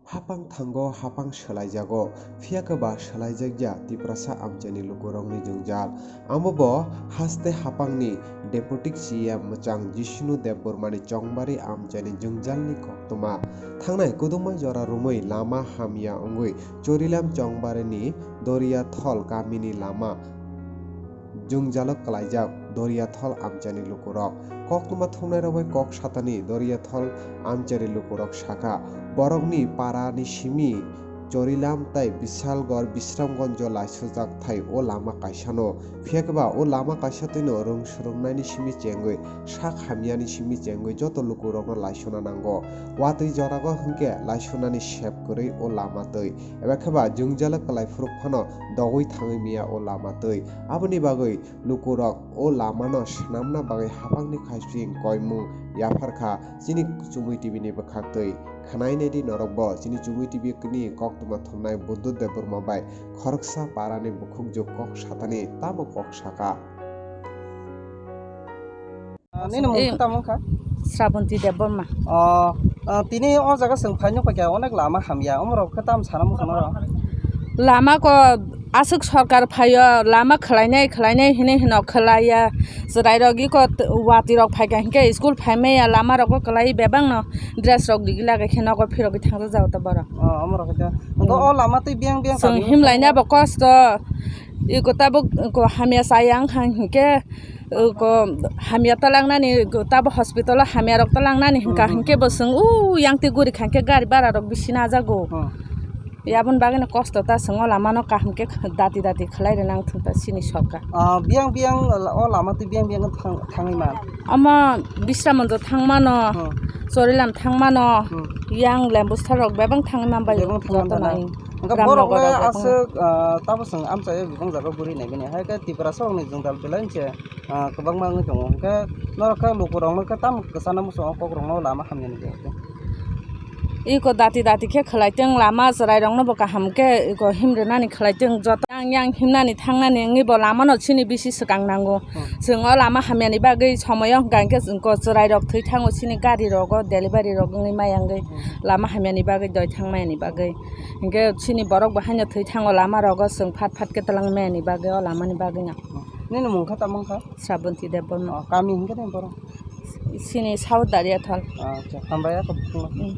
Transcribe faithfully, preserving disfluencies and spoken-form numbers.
Hapang thango, hapang swlaijago, phiya khe ba swlaijakya Tiprasa amchaini lukurokni jwngjal. Amo bo haste hapangni Deputy C M mwchang Jishnu Debbarmani Chongbari amchaini jwngjalni koktwma. Thangnai kwdwkma jora romwi lama hamya wngwi Chorilam Chongbarini Doriyathol kamini lama jwngjalo kwlaijak Doriyathol amchaini lukurok. Koktwma thumnairok bai kok satani Doriyathol amchaini lukurok sakha, borokni parani simi Chorilam tai Bisalgor Bisramgonjo laisujak thai o lama kaisano. Phiya khe ba o lama kaisa twino rwng swrwngnaini simi chengwi, sak hamyani simi chengwi joto lukurokno laisuna nango. Watwi jorago hwnkhe laisunani sep kwrwi o lama twi. Eba khe ba jwngjalo kwlai phuruk phano dogwi thangwi miya o lama twi. Aboni bagwi lukurok o lamano swnamna bagwi hapangni khaising koimung yapharkha chini Chumui T V ni bwkhaktwi. Khwnainai di norokbo chini Chumui T V ni koktwma thumnai Budhu Debbarma bai khoroksa parani bukhukjwk kok satani tamo kok saka. Ah, nini mung Eh, khe tamo wngkha? Srabanti Debbarma. Oh, ah, tini o jaga chwng phaino kha khe onek lama hamya, omorok khe tam sana muchung norok? Lama ko aswk sorkar phaio, lama khwlainai, khwlainai hinwi hino khwlaiya. Chwrairok iko t-, watirok phaikha hinkhe school phaimaya, lamarokbo kwlai bebakno dress rok digi lagai khe nogo phirogwi thangjak jago ta borok. Oh, omorok khe. Hmm. O lama twi biyang biyang Chwng kami himlaina bo kosto. Iko tabuk ko hamya chaya wngkha hinkhe, ko hamya ta langnani, ko tabo hospital o hamya rok ta langnani hinkha Hmm, hmm, hinkhe bo hmm. Chwng u yang twi guri kha hinkhe gari bara rok bisi najago. Hmm. Aboni bagwi no kosto ta chwng o lama no kaham khe dati dati khwlai rwna wng thung ta chini sorkar. Ah, biyang biyang o lama twi biyang biyang thang-, thangwi man? Omo Bisramonjo thang mano, Hmm. Chorilam thang mano, Hmm. yang Lembusthor rok bebak thangwi man bai Bebak thangwi joto man nai. Hwnkhe Ramnagar borok le rok bebak aswk, ah, tabo chwng amchaio bebak jaga guri nai bini. Hai khe Tiprasa rokni jwngdal belai se, ah, kwbangma wngwi tongo. Hwnkhe norok khe lukurokno khe tamo kwchana muchungo kokrokno lama hamyani khe. Iko dati dati khe khwlaitwng, lama chwrairokno bo kaham khe iko himrwnani khwlaitwng, joto yang yang himnani thangnani wngwi bo lamano chini bisi swkang nango. Hmm. Chwng o lama hamyani bagwi somoyo hwnkha hinkhe chwng ko chwrairok thwi thango chini gari rogo delivery rok wngwi maya wngwi Hmm. lama hamyani bagwi doi thangmayani bagwi. Hinkhe chini borok bo haino thwi thango lama rogo chwng phat phat khe twlang mayani bagwi o lamani bagwino. Hmm. Nini mung kha tamo wngkha? Srabanti Debbarma. Oh, kami hinkhe ni borok? Chini South Dariathal. Acha, hambai ya kok. Hmm.